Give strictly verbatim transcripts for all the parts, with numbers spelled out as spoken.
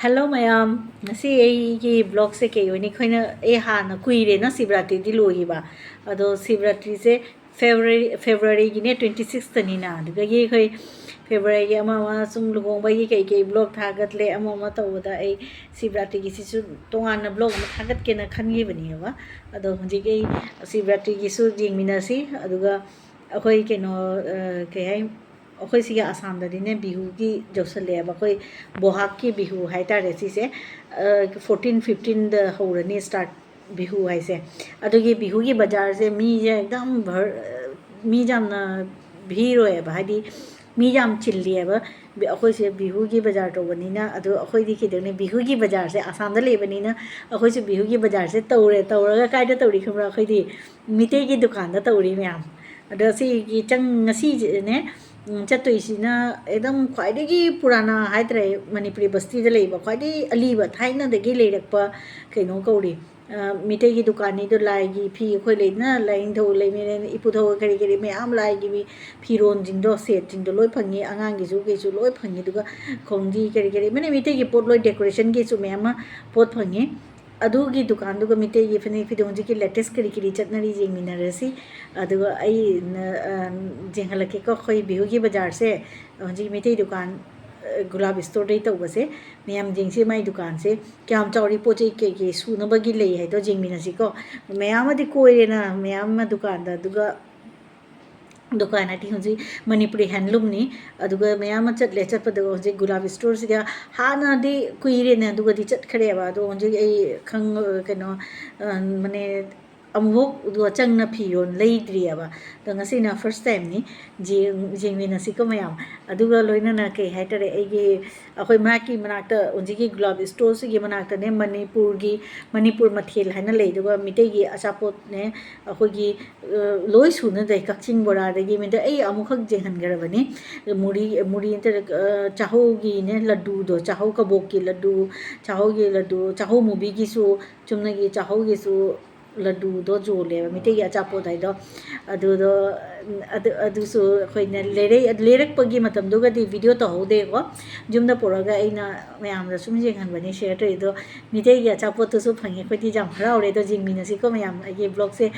Hello ꯃꯌꯥꯝ, ꯉꯁꯤ ꯑꯩꯒꯤ ꯕ꯭ꯂꯣꯒꯁꯦ ꯀꯩ ꯑꯣꯏꯅꯤ? ꯑꯩꯈꯣꯏꯅ, ꯑꯩ ꯍꯥꯟꯅ ꯀꯨꯏꯔꯦꯅ ꯁꯤꯕꯔꯥꯇ꯭ꯔꯤꯗꯤ ꯂꯣꯏꯈꯤꯕ, ꯑꯗꯣ ꯁꯤꯕꯔꯥꯇ꯭ꯔꯤꯁꯦ ꯐꯦꯕ꯭ꯔꯨꯋꯥꯔꯤ, ꯐꯦꯕ꯭ꯔꯨꯋꯥꯔꯤꯒꯤꯅꯦ, ꯇ꯭ꯋꯦꯟꯇꯤ ꯁꯤꯛꯁꯇꯅꯤꯅ, ꯑꯗꯨꯗꯒꯤ ꯑꯩꯈꯣꯏ ꯐꯦꯕ꯭ꯔꯨꯋꯥꯔꯤꯒꯤ ꯑꯃ ꯑꯃ ꯁꯨꯝ ꯂꯨꯍꯣꯡꯕꯒꯤ ꯀꯩ ꯀꯩ ꯕ꯭ꯂꯣꯒ ꯊꯥꯒꯠꯂꯦ, ꯑꯃ ꯑꯃ ꯇꯧꯕꯗ ꯑꯩ ꯁꯤꯕꯔꯥꯇ꯭ꯔꯤꯒꯤꯁꯤꯁꯨ ꯇꯣꯉꯥꯟꯅ ꯕ꯭ꯂꯣꯒ ꯑꯃ ꯊꯥꯒꯠꯀꯦꯅ ꯈꯟꯈꯤꯕꯅꯦꯕ꯫ ꯑꯗꯣ ꯍꯧꯖꯤꯛ ꯑꯩ ꯁꯤꯕꯔꯥꯇ꯭ꯔꯤꯒꯤꯁꯨ ꯌꯦꯡꯃꯤꯟꯅꯁꯤ, ꯑꯗꯨꯒ ꯑꯩꯈꯣꯏ ꯀꯩꯅꯣ, ꯑ, ꯀꯩ ꯍꯥꯏ, ꯑꯩꯈꯣꯏ ꯁꯤꯒꯤ ꯑꯁꯥꯝꯗꯗꯤꯅꯦ ꯕꯤꯍꯨꯒꯤ ꯌꯧꯁꯜꯂꯛꯑꯦꯕ, ꯑꯩꯈꯣꯏ ꯕꯣꯍꯥꯛꯀꯤ ꯕꯤꯍꯨ ꯍꯥꯏꯇꯥꯔꯦ ꯁꯤꯁꯦ꯫ ꯐꯣꯔꯇꯤꯟ ꯐꯤꯐꯇꯤꯟꯗ ꯍꯧꯔꯅꯤ ꯁ꯭ꯇꯥꯔꯠ ꯕꯤꯍꯨ ꯍꯥꯏꯁꯦ꯫ ꯑꯗꯨꯒꯤ ꯕꯤꯍꯨꯒꯤ ꯕꯖꯥꯔꯁꯦ ꯃꯤꯁꯦ ꯑꯦꯛꯗꯝ ꯚꯔ-, ꯃꯤ ꯌꯥꯝꯅ ꯚꯤꯔ ꯑꯣꯏꯌꯦꯕ, ꯍꯥꯏꯗꯤ ꯃꯤ ꯌꯥꯝ ꯆꯤꯜꯂꯤꯑꯕ꯫ ꯕꯤ-, ꯑꯩꯈꯣꯏꯁꯦ ꯕꯤꯍꯨꯒꯤ ꯕꯖꯥꯔ ꯇꯧꯕꯅꯤꯅ, ꯑꯗꯨ ꯑꯩꯈꯣꯏꯗꯤ ꯀꯩꯗꯧꯅꯤ, ꯕꯤꯍꯨꯒꯤ ꯕꯖꯥꯔꯁꯦ ꯑꯁꯥꯝꯗ ꯂꯩꯕꯅꯤꯅ ꯑꯩꯈꯣꯏꯁꯨ ꯕꯤꯍꯨꯒꯤ ꯕꯖꯥꯔꯁꯦ ꯇꯧꯔꯦ꯫ ꯇꯧꯔꯒ ꯀꯥꯏꯗ ꯇꯧꯔꯤ ꯈꯪꯕ꯭ꯔꯥ? ꯑꯩꯈꯣꯏꯗꯤ ꯃꯤꯇꯩꯒꯤ ꯗꯨꯀꯥꯟꯗ ꯇꯧꯔꯤ ꯃꯌꯥꯝ꯫ ꯑꯗꯣ ꯁꯤꯒꯤ ꯆꯪ-, ꯉꯁꯤꯁꯤꯅꯦ, ꯎꯝ, ꯆꯠꯇꯣꯏꯁꯤꯅ ꯑꯦꯛꯗꯝ ꯈ꯭ꯋꯥꯏꯗꯒꯤ ꯄꯨꯔꯥꯅꯥ ꯍꯥꯏꯇꯥꯔꯦ, ꯃꯅꯤꯄꯨꯔꯤ ꯕꯁꯇꯤꯗ ꯂꯩꯕ ꯈ꯭ꯋꯥꯏꯗꯒꯤ ꯑꯂꯤꯕ ꯊꯥꯏꯅꯗꯒꯤ ꯂꯩꯔꯛꯄ ꯀꯩꯅꯣ ꯀꯧꯔꯤ, ꯑ, ꯃꯤꯇꯩꯒꯤ ꯗꯨꯀꯥꯟꯅꯤꯗꯣ꯫ ꯂꯥꯏꯒꯤ ꯐꯤ ꯑꯩꯈꯣꯏ ꯂꯩꯗꯅ, ꯂꯥꯏꯅꯤꯡꯊꯧ, ꯂꯩꯃꯔꯦꯟ, ꯏꯄꯨꯊꯧ, ꯀꯔꯤ ꯀꯔꯤ ꯃꯌꯥꯝ ꯂꯥꯏꯒꯤ ꯃꯤ-, ꯐꯤꯔꯣꯟꯁꯤꯡꯗꯣ, ꯁꯦꯠꯁꯤꯡꯗꯣ ꯂꯣꯏ ꯐꯪꯉꯤ, ꯑꯉꯥꯡꯒꯤꯁꯨ ꯀꯩꯁꯨ ꯂꯣꯏ ꯐꯪꯉꯤ꯫ ꯑꯗꯨꯒ ꯈꯣꯡꯖꯤ ꯀꯔꯤ ꯀꯔꯤ, ꯃꯅꯤ ꯃꯤꯇꯩꯒꯤ ꯄꯣꯠ ꯂꯣꯏ, ꯗꯦꯀꯣꯔꯦꯁꯟꯒꯤꯁꯨ ꯃꯌꯥꯝ ꯑꯃ ꯄꯣꯠ ꯐꯪꯉꯤ꯫ ꯑꯗꯨꯒꯤ ꯗꯨꯀꯥꯟꯗꯨꯒ ꯃꯤꯇꯩꯒꯤ ꯐꯅꯦꯛ ꯐꯤꯗꯣꯡ ꯍꯧꯖꯤꯛꯀꯤ ꯂꯦꯇꯦꯁ ꯀꯔꯤ ꯀꯔꯤ ꯆꯠꯅꯔꯤ ꯌꯦꯡꯃꯤꯟꯅꯔꯁꯤ꯫ ꯑꯗꯨꯒ ꯑꯩ ꯅ-, ꯑ, ꯌꯦꯡꯍꯜꯂꯛꯀꯦꯀꯣ, ꯑꯩꯈꯣꯏ ꯕꯤꯍꯨꯒꯤ ꯕꯖꯥꯔꯁꯦ ꯍꯧꯖꯤꯛ ꯃꯤꯇꯩ ꯗꯨꯀꯥꯟ, ꯑ, ꯒꯨꯂꯥꯞ ꯁ꯭ꯇꯣꯔꯗꯩ ꯇꯧꯕꯁꯦ꯫ ꯃꯌꯥꯝ ꯌꯦꯡꯁꯤ ꯃꯥꯏ ꯗꯨꯀꯥꯟꯁꯦ ꯀꯌꯥꯝ ꯆꯥꯎꯔꯤ, ꯄꯣꯠ ꯆꯩ ꯀꯩ ꯀꯩ ꯁꯨꯅꯕꯒꯤ ꯂꯩ ꯍꯥꯏꯗꯣ ꯌꯦꯡꯃꯤꯟꯅꯁꯤꯀꯣ꯫ ꯃꯌꯥꯝ ꯑꯃꯗꯤ ꯀꯣꯏꯔꯦꯅ, ꯃꯌꯥꯝ ꯑꯃ ꯗꯨꯀꯥꯟꯗ, ꯑꯗꯨꯒ ꯗꯨꯀꯥꯟ ꯍꯥꯏꯗꯤ ꯍꯧꯖꯤꯛ ꯃꯅꯤꯄꯨꯔꯤ ꯍꯦꯟꯂꯨꯝꯅꯤ꯫ ꯑꯗꯨꯒ ꯃꯌꯥꯝ ꯑꯃ ꯆꯠꯂꯦ, ꯆꯠꯄꯗ ꯍꯧꯖꯤꯛ ꯒꯨꯂꯥꯞ ꯁ꯭ꯇꯣꯔꯁꯤꯗ ꯍꯥꯟꯅꯗꯤ ꯀꯨꯏꯔꯦꯅꯦ, ꯑꯗꯨꯒꯗꯤ ꯆꯠꯈ꯭ꯔꯦꯕ꯫ ꯑꯗꯣ ꯍꯧꯖꯤꯛ ꯑꯩ ꯈꯪ-, ꯀꯩꯅꯣ, ꯑ, ꯃꯅꯦ, ꯑꯃꯨꯛꯐꯥꯎ ꯆꯪꯅ ꯐꯤꯔꯣꯜ ꯂꯩꯗ꯭ꯔꯤꯑꯕ꯫ ꯑꯗꯣ ꯉꯁꯤꯅ ꯐꯥꯔꯁ ꯇꯥꯏꯝꯅꯤ꯫ ꯌꯦꯡ-, ꯌꯦꯡꯃꯤꯟꯅꯁꯤꯀꯣ ꯃꯌꯥꯝ꯫ ꯑꯗꯨꯒ ꯂꯣꯏꯅꯅ ꯀꯩ ꯍꯥꯏꯇꯥꯔꯦ, ꯑꯩꯒꯤ, ꯑꯩꯈꯣꯏ ꯃꯍꯥꯛꯀꯤ ꯃꯅꯥꯛꯇ ꯍꯧꯖꯤꯛꯀꯤ ꯒꯨꯂꯥꯞ ꯁ꯭ꯇꯣꯔꯁꯤꯒꯤ ꯃꯅꯥꯛꯇꯅꯦ ꯃꯅꯤꯄꯨꯔꯒꯤ, ꯃꯅꯤꯄꯨꯔ ꯃꯊꯦꯜ ꯍꯥꯏꯅ ꯂꯩ꯫ ꯑꯗꯨꯒ ꯃꯤꯇꯩꯒꯤ ꯑꯆꯥꯄꯣꯠꯅꯦ, ꯑꯩꯈꯣꯏꯒꯤ, ꯑ, ꯂꯣꯏ ꯁꯨꯅ ꯂꯩ꯫ ꯀꯛꯆꯤꯡ ꯕꯣꯔꯥꯗꯒꯤ ꯃꯤꯇꯩ, ꯑꯩ ꯑꯃꯨꯛꯈꯛ ꯌꯦꯡꯍꯟꯈ꯭ꯔꯕꯅꯤ꯫ ꯃꯨꯔꯤ, ꯃꯨꯔꯤ ꯅꯠꯇ꯭ꯔꯒ, ꯑ, ꯆꯥꯍꯧꯒꯤꯅꯦ ꯂꯗꯨꯗꯣ, ꯆꯥꯍꯧ ꯀꯕꯣꯛꯀꯤ ꯂꯗꯨ, ꯆꯥꯍꯧꯒꯤ ꯂꯗꯨ, ꯆꯥꯍꯧ ꯃꯨꯕꯤꯒꯤꯁꯨ, ꯆꯨꯝꯅꯒꯤ ꯆꯥꯍꯧꯒꯤꯁꯨ, ꯂꯗꯨꯗꯣ ꯌꯣꯜꯂꯦꯕ, ꯃꯤꯇꯩꯒꯤ ꯑꯆꯥꯄꯣꯠ ꯍꯥꯏꯗꯣ꯫ ꯑꯗꯨꯗꯣ, ꯑꯗꯨ, ꯑꯗꯨꯁꯨ ꯑꯩꯈꯣꯏꯅ ꯂꯩꯔꯩ-, ꯂꯩꯔꯛꯄꯒꯤ ꯃꯇꯝꯗꯨꯒꯗꯤ ꯚꯤꯗꯤꯑꯣ ꯇꯧꯍꯧꯗꯦꯀꯣ꯫ ꯌꯨꯝꯗ ꯄꯨꯔꯛꯑꯒ ꯑꯩꯅ ꯃꯌꯥꯝꯗ ꯁꯨꯝ ꯌꯦꯡꯍꯟꯕꯅꯤ ꯁꯤꯌꯔ ꯇꯧꯔꯤꯗꯣ꯫ ꯃꯤꯇꯩꯒꯤ ꯑꯆꯥꯄꯣꯠꯇꯨꯁꯨ ꯐꯪꯉꯦ, ꯑꯩꯈꯣꯏꯗꯤ ꯌꯥꯝ ꯍꯔꯥꯎꯔꯦ꯫ ꯑꯗꯣ ꯌꯦꯡꯃꯤꯟꯅꯁꯤꯀꯣ ꯃꯌꯥꯝ, ꯑꯩꯒꯤ ꯕ꯭ꯂꯣꯒꯁꯦ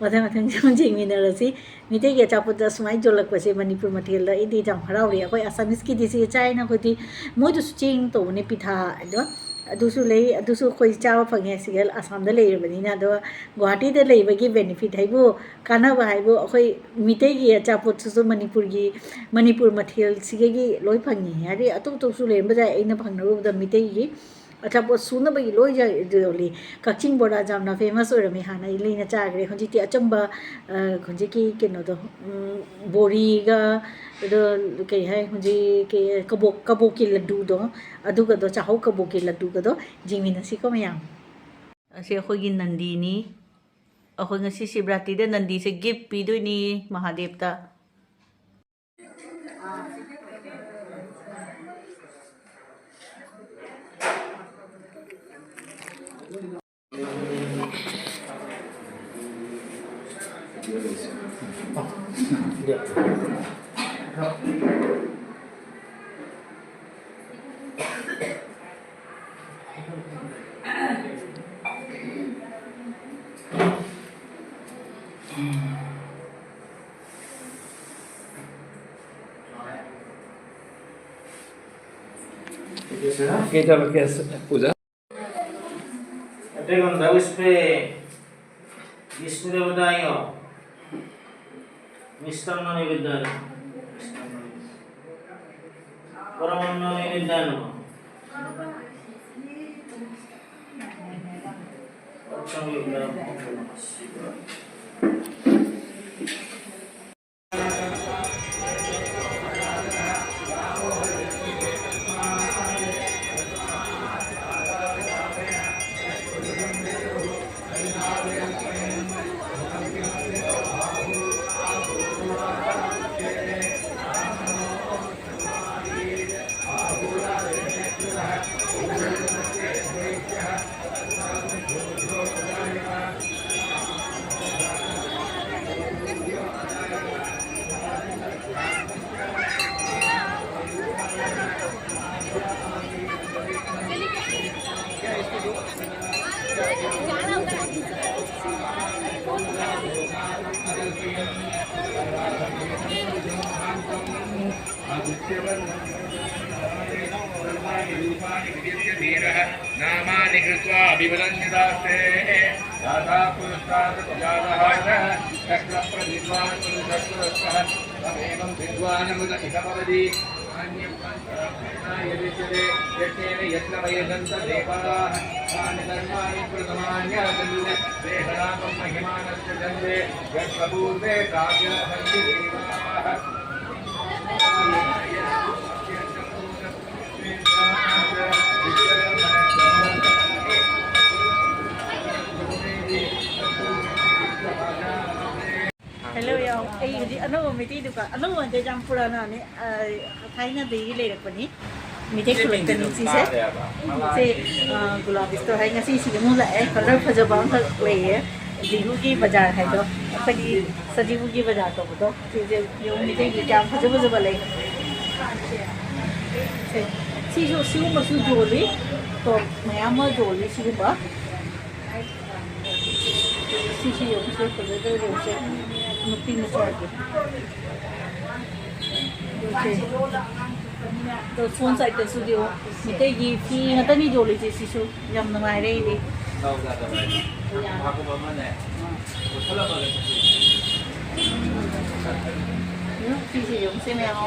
ꯃꯊꯪ ꯃꯊꯪ ꯁꯨꯝ ꯌꯦꯡꯃꯤꯟꯅꯔꯁꯤ꯫ ꯃꯤꯇꯩꯒꯤ ꯑꯆꯥꯄꯣꯠꯇ ꯁꯨꯃꯥꯏꯅ ꯌꯣꯜꯂꯛꯄꯁꯦ ꯃꯅꯤꯄꯨꯔ ꯃꯊꯦꯜꯗ ꯑꯩꯗꯤ ꯌꯥꯝ ꯍꯔꯥꯎꯔꯦ꯫ ꯑꯩꯈꯣꯏ ꯑꯁꯥꯃꯤꯁꯀꯤꯗꯤ ꯁꯤ ꯆꯥꯏꯅ, ꯑꯩꯈꯣꯏꯗꯤ ꯃꯣꯏꯗꯁꯨ ꯆꯦꯡ ꯇꯧꯕꯅꯦ, ꯄꯤꯊꯥ ꯍꯥꯏꯗꯣ꯫ ꯑꯗꯨꯁꯨ ꯂꯩ, ꯑꯗꯨꯁꯨ ꯑꯩꯈꯣꯏ ꯆꯥꯕ ꯐꯪꯉꯦ꯫ ꯁꯤꯒ ꯑꯁꯥꯝꯗ ꯂꯩꯔꯕꯅꯤꯅ꯫ ꯑꯗꯣ ꯒꯨꯍꯥꯇꯤꯗ ꯂꯩꯕꯒꯤ ꯕꯦꯅꯤꯐꯤꯠ ꯍꯥꯏꯕꯨ, ꯀꯥꯟꯅꯕ ꯍꯥꯏꯕꯨ, ꯑꯩꯈꯣꯏ ꯃꯤꯇꯩꯒꯤ ꯑꯆꯥꯄꯣꯠꯁꯤꯁꯨ ꯃꯅꯤꯄꯨꯔꯒꯤ, ꯃꯅꯤꯄꯨꯔ ꯃꯊꯦꯜꯁꯤꯗꯒꯤ ꯂꯣꯏ ꯐꯪꯉꯤ꯫ ꯍꯥꯏꯗꯤ ꯑꯇꯣꯞ ꯑꯇꯣꯞꯁꯨ ꯂꯩꯔꯝꯕ ꯌꯥꯏ, ꯑꯩꯅ ꯐꯪꯅꯔꯨꯕꯗ ꯃꯤꯇꯩꯒꯤ ꯑꯆꯥꯄꯣꯠ ꯁꯨꯅꯕꯒꯤ ꯂꯣꯏ ꯌꯥ-, ꯌꯣꯜꯂꯤ꯫ ꯀꯛꯆꯤꯡ ꯕꯣꯔꯥ ꯌꯥꯝꯅ ꯐꯦꯃꯁ ꯑꯣꯏꯔꯝꯃꯤ ꯍꯥꯟꯅ, ꯑꯩ ꯂꯩꯅ ꯆꯥꯈ꯭ꯔꯦ꯫ ꯍꯧꯖꯤꯛꯇꯤ ꯑꯆꯝꯕ, ꯑ, ꯍꯧꯖꯤꯛꯀꯤ ꯀꯩꯅꯣꯗꯣ, ꯎꯝ, ꯕꯣꯔꯤꯒ, ꯑꯗꯣ ꯀꯩ ꯍꯥꯏ, ꯍꯧꯖꯤꯛ ꯀꯩ, ꯀꯕꯣꯛ, ꯀꯕꯣꯛꯀꯤ ꯂꯗꯨꯗꯣ, ꯑꯗꯨꯒꯗꯣ, ꯆꯥꯍꯧ ꯀꯕꯣꯛꯀꯤ ꯂꯗꯨꯒꯗꯣ ꯌꯦꯡꯃꯤꯟꯅꯁꯤꯀꯣ ꯃꯌꯥꯝ꯫ ꯑꯁꯤ ꯑꯩꯈꯣꯏꯒꯤ ꯅꯟꯗꯤꯅꯤ꯫ ꯑꯩꯈꯣꯏ ꯉꯁꯤ ꯁꯤꯕꯔꯥꯇ꯭ꯔꯤꯗ ꯅꯟꯗꯤꯁꯦ ꯒꯤꯐ ꯄꯤꯗꯣꯏꯅꯤ ꯃꯍꯥꯗꯦꯕꯇ꯫ ये सब क्या पूजा? अटे गंधा उस पे विष्णु देवता आयो। मिष्टान्न नैवेद्याय। परमान्न नैवेद्याय नमः। सर्वाणि रूपाणि विचित्य धीरः नामानि कृत्वा अभिवदन्ति दास्ते। दाता पुरस्तादपि जातः स शक्रप्रविद्वान् पुरुषः पुरस्सः। तमेवं विद्वानमृत इह भवति। नान्यं पञ्चरत्नाय विद्यते यज्ञेन यज्ञमयजन्त देवाः। तानि सर्वाणि प्रथमान्यासन् देहनापं महिमानश्च दण्डे यत्र पूर्वे प्राव्याहन्ति देवाः। Hello, ꯌꯥꯎ꯫ ꯑꯩ ꯍꯧꯖꯤꯛ ꯑꯅꯧꯕ ꯃꯩꯇꯩ ꯗꯨꯀꯥꯟ, ꯑꯅꯧꯕ ꯅꯠꯇꯦ, ꯌꯥꯝ ꯄꯨꯔꯥꯅꯅꯦ, ꯑ, ꯊꯥꯏꯅꯗꯒꯤ ꯂꯩꯔꯛꯄꯅꯤ꯫ ꯃꯩꯇꯩ ꯈꯨꯂꯛꯇꯅꯤ ꯁꯤꯁꯦ꯫ ꯁꯤ, ꯑ, ꯒꯨꯂꯥꯕꯤ ꯁ꯭ꯇꯣꯔ ꯍꯥꯏ꯫ ꯉꯁꯤ ꯁꯤꯗ ꯑꯃꯨꯛ ꯂꯥꯛꯑꯦ꯫ ꯀꯂꯔ ꯐꯖꯕ ꯑꯃꯈꯛ ꯂꯩꯌꯦ꯫ ꯕꯤꯍꯨꯒꯤ ꯕꯖꯥꯔ ꯍꯥꯏꯗꯣ, ꯑꯩꯈꯣꯏꯒꯤ ꯁꯖꯤꯕꯨꯒꯤ ꯕꯖꯥꯔ ꯇꯧꯕꯗꯣ꯫ ꯁꯤꯁꯦ ꯌꯦꯡꯉꯨ, ꯃꯩꯇꯩꯒꯤ ꯀꯌꯥꯝ ꯐꯖ ꯐꯖꯕ ꯂꯩ꯫ ꯁꯦ, ꯁꯤꯁꯨ, ꯁꯤꯒꯨꯝꯕꯁꯨ ꯌꯣꯜꯂꯤ꯫ ꯇꯣꯞ ꯃꯌꯥꯝ ꯑꯃ ꯌꯣꯜꯂꯤ ꯁꯤꯒꯨꯝꯕ꯫ ꯁꯤꯁꯤ ꯌꯦꯡꯉꯨꯁꯦ, ꯐꯖꯗ꯭ꯔꯣ ꯌꯦꯡꯉꯨꯁꯦ꯫ ꯅꯨꯄꯤ ꯃꯆꯥꯒꯤ꯫ ꯌꯦꯡꯉꯨꯁꯦ꯫ ꯑꯗꯣ ꯁꯣꯝ ꯁꯥꯏꯗꯇꯁꯨ ꯌꯦꯡꯉꯣ꯫ ꯃꯩꯇꯩꯒꯤ ꯐꯤ ꯉꯥꯛꯇꯅꯤ ꯌꯣꯜꯂꯤꯁꯦ ꯁꯤꯁꯨ꯫ ꯌꯥꯝ ꯅꯨꯡꯉꯥꯏꯔꯦ ꯑꯩꯗꯤ꯫ ꯎꯝ, ꯐꯤꯁꯦ ꯌꯦꯡꯉꯨꯁꯦ ꯃꯌꯥꯝ꯫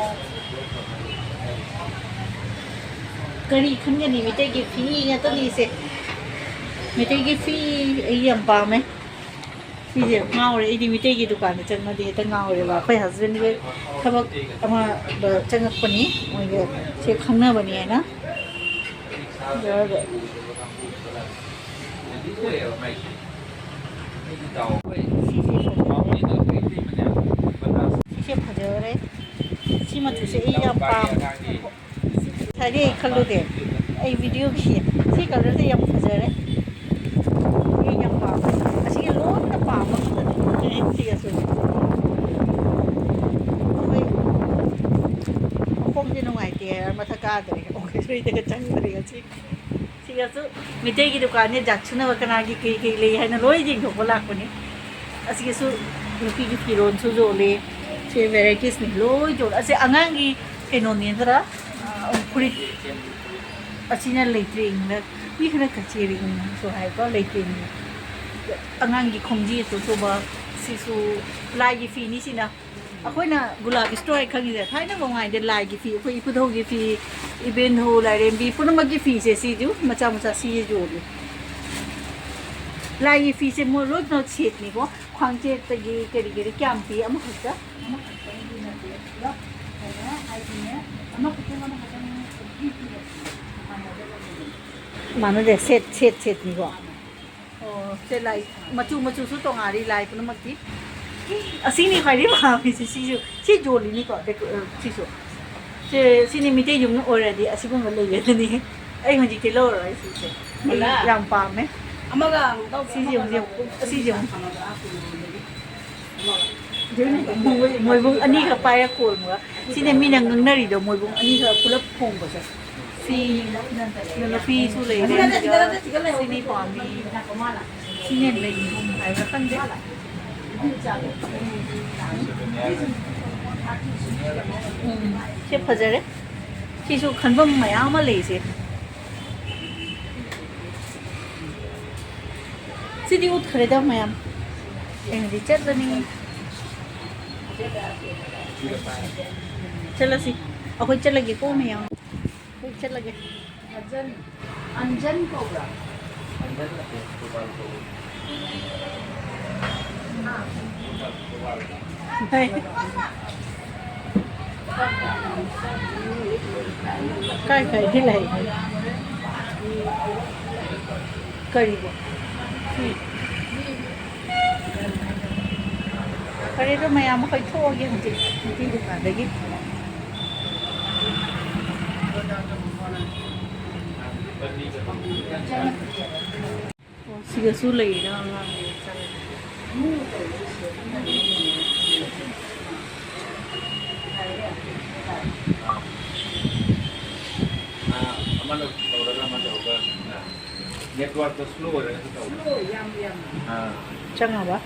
ꯀꯔꯤ ꯈꯟꯒꯅꯤ? ꯃꯩꯇꯩꯒꯤ ꯐꯤ ꯉꯥꯛꯇꯅꯤ ꯁꯦ꯫ ꯃꯩꯇꯩꯒꯤ ꯐꯤ ꯑꯩ ꯌꯥꯝ ꯄꯥꯝꯃꯦ꯫ ꯁꯤꯁꯦ ꯉꯥꯎꯔꯦ꯫ ꯑꯩꯗꯤ ꯃꯩꯇꯩꯒꯤ ꯗꯨꯀꯥꯟꯗ ꯆꯪꯉꯗꯤ ꯍꯦꯛꯇ ꯉꯥꯎꯔꯦꯕ꯫ ꯑꯩꯈꯣꯏ ꯍꯁꯕꯦꯟꯒꯤ ꯊꯕꯛ ꯑꯃꯗ ꯆꯪꯉꯛꯄꯅꯤ, ꯃꯣꯏꯒ ꯁꯦ ꯈꯪꯅꯕꯅꯤ ꯍꯥꯏꯅ꯫ ꯑꯗꯨꯒ ꯁꯤꯁꯦ ꯐꯖꯔꯦ꯫ ꯁꯤꯁꯦ ꯐꯖꯔꯦ꯫ ꯁꯤ ꯃꯆꯨꯁꯦ ꯑꯩ ꯌꯥꯝ ꯄꯥꯝꯃꯦ꯫ ꯉꯁꯥꯏꯗꯤ ꯑꯩ ꯈꯜꯂꯨꯗꯦ꯫ ꯑꯩ ꯚꯤꯗꯤꯑꯣꯒꯤ ꯁꯤ ꯀꯂꯔꯁꯦ ꯌꯥꯝ ꯐꯖꯔꯦ꯫ ꯑꯩ ꯌꯥꯝ ꯄꯥꯝꯃꯦ꯫ ꯑꯁꯤꯒꯤ ꯂꯣꯏꯅ ꯄꯥꯝꯕ ꯉꯥꯛꯇꯅꯦ꯫ ꯁꯤꯒꯁꯨ꯫ ꯑꯩꯈꯣꯏ ꯃꯈꯣꯡꯁꯦ ꯅꯨꯡꯉꯥꯏꯇꯦ ꯍꯥꯏꯔ ꯃꯊꯛ ꯀꯥꯗ꯭ꯔꯦ꯫ ꯑꯣꯀꯦ, ꯁꯣꯏꯗꯒ ꯆꯪꯗ꯭ꯔꯦ ꯉꯁꯤ꯫ ꯁꯤꯒꯁꯨ ꯃꯩꯇꯩꯒꯤ ꯗꯨꯀꯥꯟꯁꯦ ꯖꯥꯠ ꯁꯨꯅꯕ ꯀꯅꯥꯒꯤ ꯀꯩ ꯀꯩ ꯂꯩ ꯍꯥꯏꯅ ꯂꯣꯏ ꯌꯦꯡꯊꯣꯛꯄ ꯂꯥꯛꯄꯅꯤ꯫ ꯑꯁꯤꯒꯁꯨ ꯅꯨꯄꯤꯒꯤ ꯐꯤꯔꯣꯜꯁꯨ ꯌꯣꯜꯂꯤ꯫ ꯁꯤ ꯚꯦꯔꯥꯏꯇꯤꯁꯅꯤ ꯂꯣꯏ ꯌꯣꯜꯂꯤ꯫ ꯑꯁꯤ ꯑꯉꯥꯡꯒꯤ ꯀꯩꯅꯣꯅꯦꯗ꯭ꯔꯥ? ꯑ, ꯐꯨꯔꯤꯠ ꯑꯁꯤꯅ ꯂꯩꯇ꯭ꯔꯦ ꯏꯪꯂ-, ꯃꯤ ꯈꯔ ꯀꯆꯦꯔꯤ ꯏꯪꯂꯁꯨ ꯍꯥꯏꯀꯣ, ꯂꯩꯇ꯭ꯔꯦ ꯏꯪꯂ-, ꯑꯉꯥꯡꯒꯤ ꯈꯣꯡꯖꯤ ꯑꯆꯧ ꯑꯆꯧꯕ ꯁꯤꯁꯨ ꯂꯥꯏꯒꯤ ꯐꯤꯅꯤ ꯁꯤꯅ꯫ ꯑꯩꯈꯣꯏꯅ ꯒꯨꯂꯥꯕꯤ ꯁ꯭ꯇꯣꯔ ꯍꯥꯏ ꯈꯪꯉꯤꯁꯦ ꯊꯥꯏꯅ ꯃꯃꯥꯡꯉꯩꯗ ꯂꯥꯏꯒꯤ ꯐꯤ, ꯑꯩꯈꯣꯏ ꯏꯄꯨꯙꯧꯒꯤ ꯐꯤ, ꯏꯕꯦꯟꯙꯧ, ꯂꯥꯏꯔꯦꯝꯕꯤ ꯄꯨꯝꯅꯃꯛꯀꯤ ꯐꯤꯁꯦ ꯁꯤꯁꯨ ꯃꯆꯥ ꯃꯆꯥ ꯁꯤ ꯌꯣꯜꯂꯤ꯫ ꯂꯥꯏꯒꯤ ꯐꯤꯁꯦ ꯃꯣꯏ ꯂꯣꯏꯅꯃꯛ ꯁꯦꯠꯅꯤꯀꯣ꯫ ꯈ꯭ꯋꯥꯡꯆꯦꯠꯇꯒꯤ ꯀꯔꯤ ꯀꯔꯤ ꯀꯌꯥꯝ ꯄꯤ? ꯑꯃꯈꯛꯇ? ꯑꯃꯈꯛꯇꯒꯤ ꯅꯠꯇꯦ, ꯄꯨꯂꯞ ꯀꯩꯅꯣ ꯍꯥꯏꯗꯤꯅꯦ, ꯑꯃꯈꯛꯇꯪ ꯑꯃꯈꯛꯇꯪ ꯄꯤꯕ ꯃꯥꯟꯅꯗꯕꯅꯦ꯫ ꯃꯥꯟꯅꯗꯦ, ꯁꯦꯠ, ꯁꯦꯠ, ꯁꯦꯠꯅꯤꯀꯣ꯫ ꯑꯣ, ꯁꯦ ꯂꯥꯏ ꯃꯆꯨ ꯃꯆꯨꯁꯨ ꯇꯣꯉꯥꯜꯂꯤ ꯂꯥꯏ ꯄꯨꯝꯅꯃꯛꯀꯤ꯫ ꯑꯁꯤꯅꯤ ꯈ꯭ꯋꯥꯏꯗꯒꯤ ꯄꯥꯝꯃꯤꯁꯦ, ꯁꯤꯁꯨ, ꯁꯤ ꯌꯣꯜꯂꯤꯅꯤꯀꯣ, ꯗꯦꯀꯣ-, ꯑ, ꯁꯤꯁꯨ꯫ ꯁꯦ, ꯁꯤꯅꯤ ꯃꯤꯇꯩ ꯌꯨꯝ ꯑꯣꯏꯔꯗꯤ ꯑꯁꯤꯒꯨꯝꯕ ꯂꯩꯒꯗꯅꯤ꯫ ꯑꯩ ꯍꯧꯖꯤꯛꯇꯤ ꯂꯧꯔꯔꯣꯏ ꯁꯤꯁꯦ꯫ ꯑꯩ ꯌꯥꯝ ꯄꯥꯝꯃꯦ꯫ ꯑꯃꯒ ꯑꯃꯨꯛ ꯇꯧꯁꯦ, ꯁꯤꯁꯦ ꯑꯃꯒ ꯑꯃꯨꯛ ꯌꯦꯡꯉꯨ, ꯁꯤꯁꯦ ꯑꯃꯨꯛ꯫ ꯑꯃꯒ ꯑꯥ ꯀꯩꯅꯣꯗꯒꯤ꯫ ꯑꯃꯒ꯫ ꯃꯣꯏ-, ꯃꯣꯏꯕꯨꯡ ꯑꯅꯤꯈꯛ ꯄꯥꯏꯔ ꯀꯣꯜꯃꯒ꯫ ꯁꯤꯅꯦ ꯃꯤꯅ ꯉꯥꯡꯅꯔꯤꯗꯣ, ꯃꯣꯏꯕꯨꯡ ꯑꯅꯤꯈꯛ ꯄꯨꯂꯞ ꯈꯣꯡꯕꯁꯦ꯫ ꯁꯤ ꯅꯨꯄꯤꯁꯨ ꯂꯩꯔꯦ, ꯁꯤꯒ ꯁꯤꯅꯤ ꯄꯥꯝꯃꯤ꯫ ꯁꯤꯅꯦ ꯂꯩ ꯍꯥꯏꯕ꯭ꯔꯥ ꯈꯪꯗꯦ꯫ ꯎꯝ, ꯁꯤ ꯐꯖꯔꯦ꯫ ꯁꯤꯁꯨ ꯈꯟꯐꯝ ꯃꯌꯥꯝ ꯑꯃ ꯂꯩꯁꯦ꯫ ꯁꯤꯗꯤ ꯎꯠꯈ꯭ꯔꯦꯗ ꯃꯌꯥꯝ꯫ ꯑꯩꯅꯗꯤ ꯆꯠꯂꯅꯤ꯫ ꯆꯠꯂꯁꯤ꯫ ꯑꯩꯈꯣꯏ ꯆꯠꯂꯒꯦꯀꯣ ꯃꯌꯥꯝ꯫ ꯑꯩꯈꯣꯏ ꯆꯠꯂꯒꯦ꯫ ꯑꯟꯖꯟ, ꯑꯟꯖꯟ ꯀꯧꯕ꯭ꯔꯥ? ꯀꯥꯏ ꯀꯥꯏꯗꯤ ꯂꯩ? ꯀꯔꯤꯕꯣ? ꯐꯤ꯫ ꯐꯔꯦ, ꯑꯗꯣ ꯃꯌꯥꯝ ꯑꯩꯈꯣꯏ ꯊꯣꯛꯑꯒꯦ ꯍꯧꯖꯤꯛ ꯅꯨꯄꯤ ꯗꯨꯀꯥꯟꯗꯒꯤ꯫ ꯑꯣ, ꯁꯤꯗꯁꯨ ꯂꯩꯌꯦꯅ ꯑꯉꯥꯡꯒꯤ ꯆꯪꯉꯦ꯫ ꯑꯥ, ꯑꯃꯅ ꯇꯧꯔꯒ ꯑꯃ ꯇꯧꯔꯒ, ꯑꯥ, network ꯇꯣ slow ꯑꯣꯏꯔꯒꯁꯨ ꯇꯧꯕ꯫ Slow ꯌꯥꯝ ꯌꯥꯝ꯫ ꯑꯥ꯫ ꯆꯪꯉꯕ?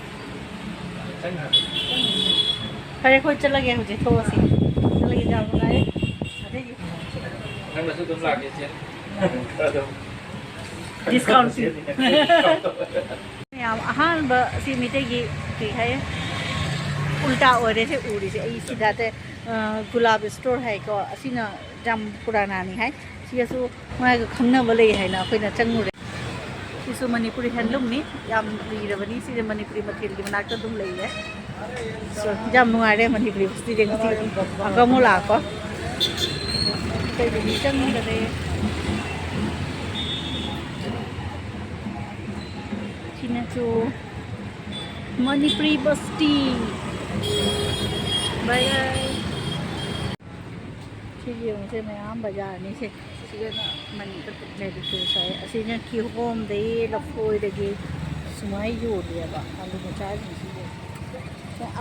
ꯆꯪꯈ꯭ꯔꯕ? ꯐꯔꯦ, ꯑꯩꯈꯣꯏ ꯆꯠꯂꯒꯦ ꯍꯧꯖꯤꯛ, ꯊꯣꯛꯑꯁꯤ꯫ ꯆꯠꯂꯒꯦ, ꯌꯥꯝ ꯅꯨꯡꯉꯥꯏꯔꯦ꯫ ꯅꯪꯅꯁꯨ ꯑꯗꯨꯝ ꯂꯥꯛꯀꯦ ꯏꯆꯦ꯫ ꯑꯗꯨꯝ ꯗꯤꯁꯀꯥꯎꯟ ꯄꯤ꯫ ꯃꯌꯥꯝ ꯑꯍꯥꯟꯕ ꯁꯤ ꯃꯤꯇꯩꯒꯤ ꯀꯩ ꯍꯥꯏ, ꯎꯜꯇꯥ ꯑꯣꯏꯔꯦ ꯁꯤ ꯎꯔꯤꯁꯦ꯫ ꯑꯩ ꯁꯤꯗ ꯑ, ꯒꯨꯂꯥꯞ ꯁ꯭ꯇꯣꯔ ꯍꯥꯏꯀꯣ, ꯑꯁꯤꯅ ꯌꯥꯝ ꯄꯨꯔꯥꯅꯥꯅꯤ ꯍꯥꯏ꯫ ꯁꯤꯗꯁꯨ ꯃꯥꯒ ꯈꯪꯅꯕ ꯂꯩ ꯍꯥꯏꯅ ꯑꯩꯈꯣꯏꯅ ꯆꯪꯉꯨꯔꯦ꯫ ꯁꯤꯁꯨ ꯃꯅꯤꯄꯨꯔꯤ ꯍꯦꯟꯂꯨꯝꯅꯤ, ꯌꯥꯝ ꯂꯤꯔꯕꯅꯤ꯫ ꯁꯤꯁꯦ ꯃꯅꯤꯄꯨꯔꯤ ꯃꯊꯦꯜꯒꯤ ꯃꯅꯥꯛꯇ ꯑꯗꯨꯝ ꯂꯩꯔꯦ꯫ So, ꯌꯥꯝ ꯅꯨꯡꯉꯥꯏꯔꯦ ꯃꯅꯤꯄꯨꯔꯤ ꯍꯣꯁꯇꯤꯗ ꯉꯁꯤ ꯑꯃꯨꯛ ꯂꯥꯛꯄ꯫ ꯑꯇꯩꯗꯗꯤ ꯆꯪꯗꯔꯦ꯫ ꯁꯤꯅꯁꯨ ꯃꯅꯤꯄꯨꯔꯤ ꯕꯁꯇꯤ꯫ ꯕꯥꯏ ꯕꯥꯏ꯫ ꯁꯤ ꯌꯦꯡꯉꯨꯁꯦ, ꯃꯌꯥꯝ ꯕꯖꯥꯔꯅꯤ ꯁꯦ꯫ ꯁꯤꯗꯅ ꯃꯅꯤꯄꯨꯔ ꯂꯩꯔꯤꯁꯦ ꯁꯥꯏ꯫ ꯑꯁꯤꯅ ꯀꯤꯍꯣꯝꯗꯒꯤ, ꯂꯐꯣꯏꯗꯒꯤ ꯁꯨꯃꯥꯏꯅ ꯌꯣꯜꯂꯦꯕ꯫ ꯑꯂꯨ ꯃꯆꯥꯁꯤꯡꯁꯤ ꯌꯣꯜꯂꯦ꯫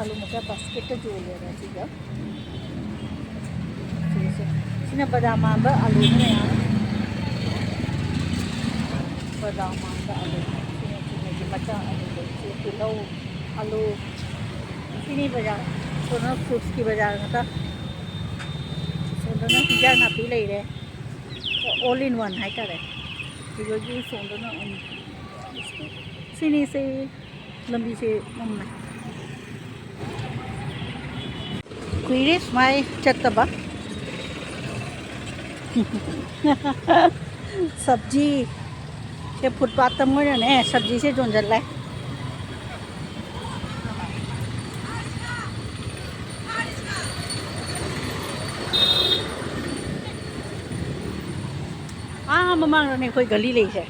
ꯑꯂꯨ ꯃꯆꯥ ꯕꯥꯁꯀꯦꯠꯇ ꯌꯣꯜꯂꯦꯕ ꯁꯤꯗ꯫ ꯁꯤꯁꯦ꯫ ꯁꯤꯅ ꯕꯗꯥꯝ ꯃꯥꯟꯕ ꯑꯂꯨꯅꯤ ꯃꯌꯥꯝ꯫ ꯕꯗꯥꯝ ꯃꯥꯟꯕ ꯑꯂꯨ꯫ ꯁꯤꯅ ꯆꯨꯝꯅꯒꯤ ꯃꯆꯥ ꯑꯂꯨ ꯂꯩ꯫ ꯁꯤ ꯇꯤꯜꯍꯧ, ꯑꯂꯨ꯫ ꯁꯤꯅꯤ ꯕꯖꯥꯔ꯫ ꯁꯣꯝꯗꯅ ꯐ꯭ꯔꯨꯠꯁꯀꯤ ꯕꯖꯥꯔ ꯉꯥꯛꯇ꯫ ꯁꯣꯝꯗꯅ ꯍꯤꯟꯖꯥꯡ ꯅꯥꯄꯤ ꯂꯩꯔꯦ꯫ All in one ꯍꯥꯏꯇꯥꯔꯦ꯫ ꯁꯤꯗꯒꯤ ꯁꯣꯝꯗꯅ ꯑꯃꯨꯛ ꯁꯤꯅꯤꯁꯦ꯫ ꯂꯝꯕꯤꯁꯦ ꯃꯝꯃꯦ꯫ ꯀꯨꯏꯔꯦ ꯁꯨꯃꯥꯏ ꯆꯠꯇꯕ꯫ ꯁꯕꯖꯤ ꯁꯦ ꯐꯨꯠꯄꯥꯠꯇ ꯃꯣꯏꯅꯅꯦ ꯁꯕꯖꯤꯁꯦ ꯌꯣꯟꯁꯤꯜꯂꯦ꯫ ꯑꯥ ꯃꯃꯥꯡꯗꯅꯦ ꯑꯩꯈꯣꯏ ꯒꯂꯤ ꯂꯩꯁꯦ꯫